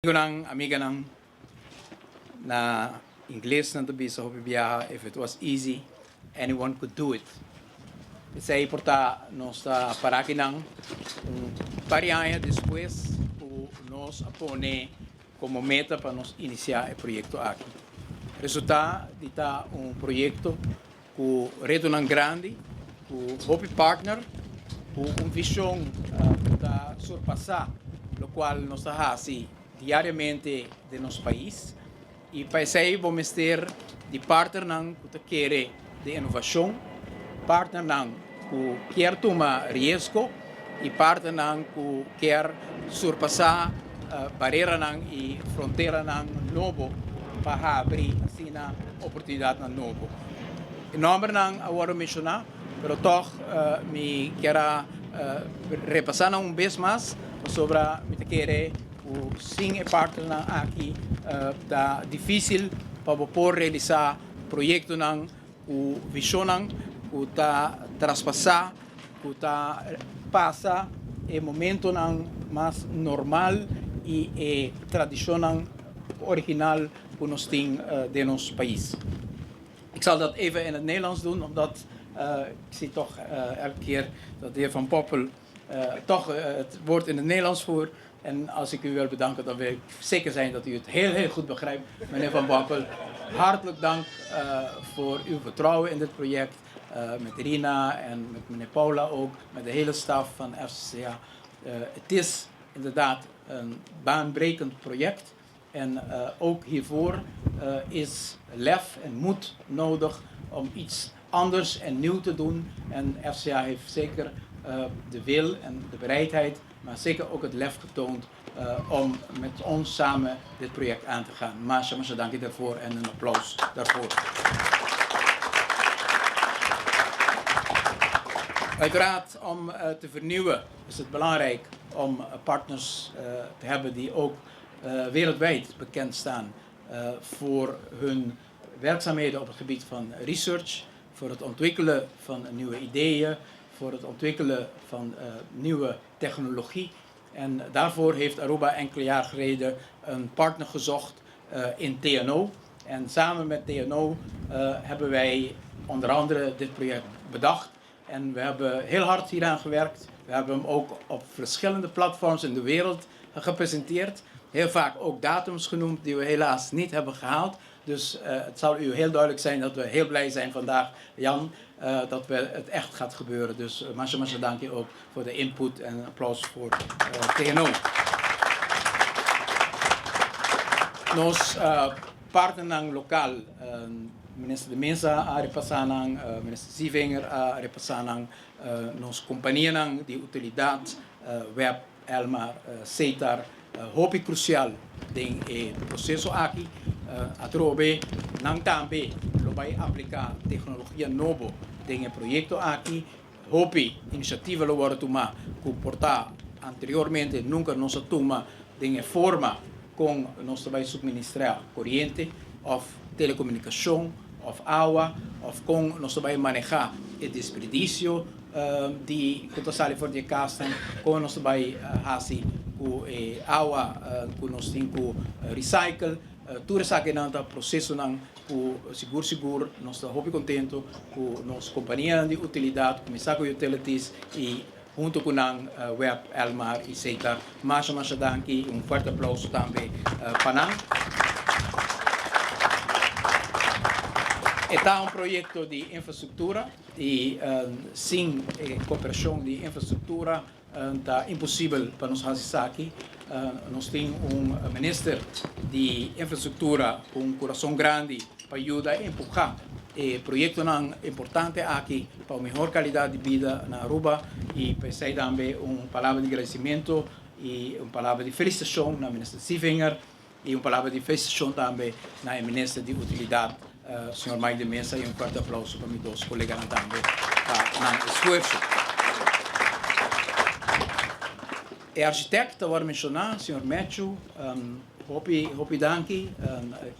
Amigonan, amiganan, na ingles nan ta bisa hopi biaha, if it was easy, anyone could do it. Esei por ta nos ta para akinan un par di aña despues ku nos a pone komo meta pa nos inisiá e proyekto aki. Resultá di ta un proyekto ku retonan grandi, ku hopi partner, ku un vishon ku ta surpasá lokual nos ta hasi diariamente den nos pais. I pa esei bo mester di partnernan ku ta kere den inovashon, partnernan ku kier tuma riesgo i partnernan ku kier surpasá bareranan i fronteranan nobo pa habri asina oportunidatnan nobo. E nòmbernan a wòrdu menshoná, pero tòg mi kier a repasá nan un bes mas pasobra mi ta kere ku sin e partnernan aki ta difísil pa bo por realisá proyektonan ku vishonnan ku ta traspasá ku ta pasa e momentonan mas normal i e tradishonnan original ku nos tin den nos pais. Ik zal dat even in het Nederlands doen, omdat ik zie toch elke keer dat de heer Van Poppel toch het woord in het Nederlands voert. En als ik u wil bedanken, dan wil ik zeker zijn dat u het heel, heel goed begrijpt. Meneer Van Poppel, hartelijk dank voor uw vertrouwen in dit project. Met Rina en met meneer Paula ook, met de hele staf van FCCA. Het is inderdaad een baanbrekend project. En ook hiervoor is lef en moed nodig om iets anders en nieuw te doen. En FCA heeft zeker de wil en de bereidheid, maar zeker ook het lef getoond om met ons samen dit project aan te gaan. Masha, masha danki daarvoor en een applaus daarvoor. Uiteraard, om te vernieuwen is het belangrijk om partners te hebben die ook wereldwijd bekend staan voor hun werkzaamheden op het gebied van research, voor het ontwikkelen van nieuwe ideeën, voor het ontwikkelen van nieuwe technologie. En daarvoor heeft Aruba enkele jaar geleden een partner gezocht in TNO. En samen met TNO hebben wij onder andere dit project bedacht. En we hebben heel hard hieraan gewerkt. We hebben hem ook op verschillende platforms in de wereld gepresenteerd. Heel vaak ook datums genoemd die we helaas niet hebben gehaald. Dus het zal u heel duidelijk zijn dat we heel blij zijn vandaag, Jan, dat we het echt gaat gebeuren. Dus masha masha danki ook voor de input en een applaus voor TNO. Nos partnernan lokaal, Minister de Meza a repasá nan, Minister Zievinger a repasá nan, nos kompanianan di utilidat, web, Elmar, Setar, hopi krusial den e proseso aki. Atrobe nan tambe lo bai apliká teknologia nobo den e proyekto aki. Hopi inisiativa lo wòrdu tumá ku por ta anteriormente nunka nos a tuma den e forma kon nos ta bai supministrá koriente òf telekomunikashon òf awa òf kon nos ta bai manehá e desperdisio di ku ta sali for di e kasnan, kon nos ta bai hasi ku e awa ku nos tin ku recycle. Tur esakinan ta prosesonan ku sigur sigur nos ta hopi kontentu ku nos kompanianan di utilidat kuminsá ku Utilities i huntu ku nan web, Elmar i Setar. Masha masha danki i un fuerte aplauso tambe pa nan. E ta un proyekto di infrastruktura i sin e koperashon di infrastruktura Ta imposibel pa nos hasi esaki. Nos tin un minister di infrastruktura ku un kurason grandi pa yuda empuha e proyektonan importante aki pa un mihor kalidat di bida na Aruba i pa esei tambe un palabra di gradisimentu i un palabra di felisitashon na minister Sievinger i un palabra di felisitashon tambe na e minister di utilidat Señor Mike de Meza y un fuerte aplauso pa mi dos coleganan tambe pa nan esfuerzo. E architect ta worde menciona, señor Mechu, hopi hopi danki.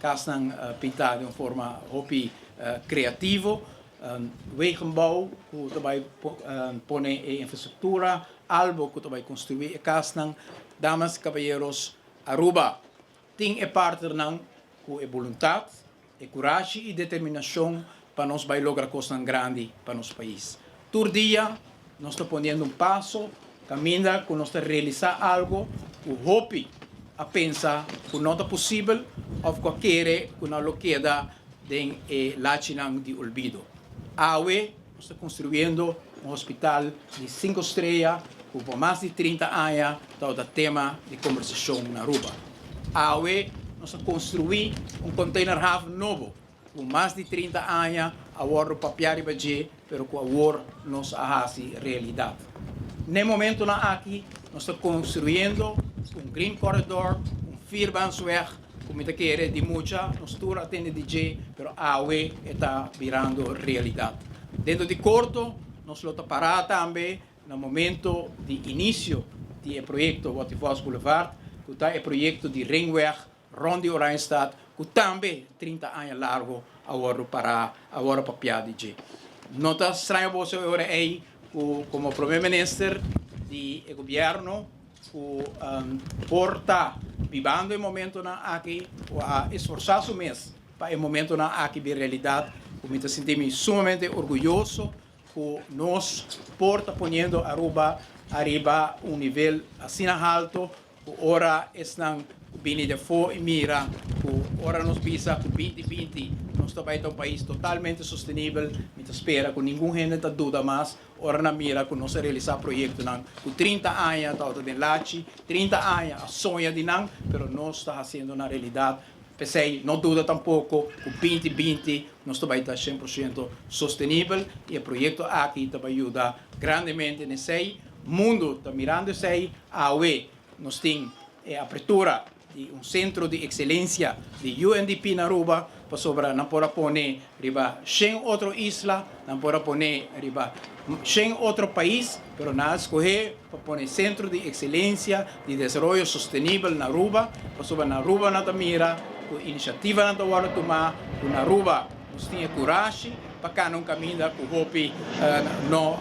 Casnan pinta den un forma hopi creativo. Wegenbouw cu ta bay pone e infrastructura, albo cu ta bay construi e casnan. Damas y caballeros, Aruba! Tin e partnernan ku e boluntat, e kurashi i determinashon pa nos bai logra kosnan grandi pa nos pais. Tur dia nos ta poniendo un paso kaminda ku nos ta realisá algo ku hopi a pensa ku no ta posibel òf ku a kere ku nan lo keda den e lachinan di olvido. Awe nos ta konstruyendo un hospital di sinku strea ku pa mas di 30 aña tabata tema di kombersashon na Aruba. Awe nos a konstruí un containerhaven nobo ku mas di 30 aña a wòrdu papiá riba dje, pero ku awor nos a hasi realidat. N'e momentonan aki nos ta konstruyendo un green corridor, un vierbaansweg, ku mi ta kere di mucha nos tur a tende di dje, pero awe e ta birando realidat. Dentro di korto nos lo ta pará tambe na momento di inisio di e proyekto Waterfalls Boulevard, ku ta e proyekto di ringweg rond di Oranjestad, ku tambe 30 aña largo a wòrdu pará, a wòrdu papiá di dje. No ta straño boso e ora ei ku komo Prome Minister di e gobièrnu ku por ta bibando e momentonan aki ku a esforsá su mes pa e momentonan aki bin realidat, ku mi ta sinti mi sumamente orguyoso ku nos por ta poniendo Aruba ariba un nivel asina halto ku ora esnan ku bini di afó i mira ku ora nos bisa ku 2020 nos ta bai ta un pais totalmente sostenibel, mi ta spera ku ningun hende ta duda mas ora nan mira ku nos a realisá proyektonan ku 30 aña tabata den lachi, 30 aña a soña di nan, pero nos ta hasiendo nan realidat. P'esei no duda tampoko ku 2020 nos ta bai ta 100% sostenibel i e proyekto aki ta bai yuda grandemente na esei. Mundu ta mirando esei. Awe nos tin e apertura di un sentro di ekselensia di UNDP na Aruba, pasobra nan por a pone riba 100 otro isla, nan por a pone riba 100 otro pais, pero nan a skohe pa pone sentro di ekselensia di desaroyo sostenibel na Aruba, pasobra na Aruba nan ta mira ku inisiativanan ta wòrdu tumá, ku na Aruba nos tin e kurashi pa kana un kaminda ku hopi no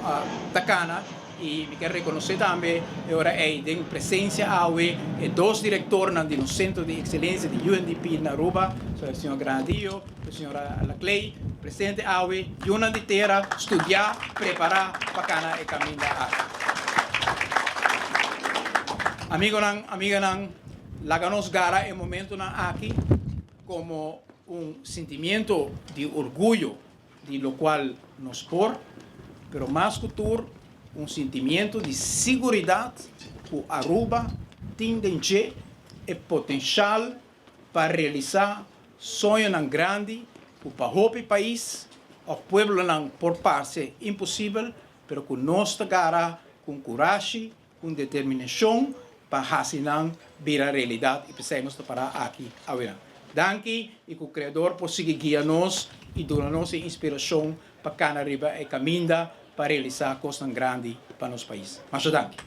ta kana. I mi ke rekonosé tambe e ora ei den presensia awe e dos direktornan di nos Sentro di Ekselensia di UNDP na Aruba, señor Granadillo ku señora Laclay, presente awe, yunan di tera, studiá, prepará pa kana e kaminda aki. Amigonan, amiganan, laga nos gara e momentonan aki komo un sentimiento di orguyo di locual nos por, pero mas cu tur un sentimiento di siguridad cu Aruba tin den dje e potencial pa realisa soñonan grandi cu pa hopi pais of pueblonan por parce imposibel, pero cu nos ta gara cu un curashi, cu un determinacion pa haci nan bira realidad y p'esey nos ta para aki awe. Danki y cu Creador por sigui guia nos y duna nos e inspiracion pa cana riba e caminda pa realisa cosnan grandi pa nos pais. Masha danki.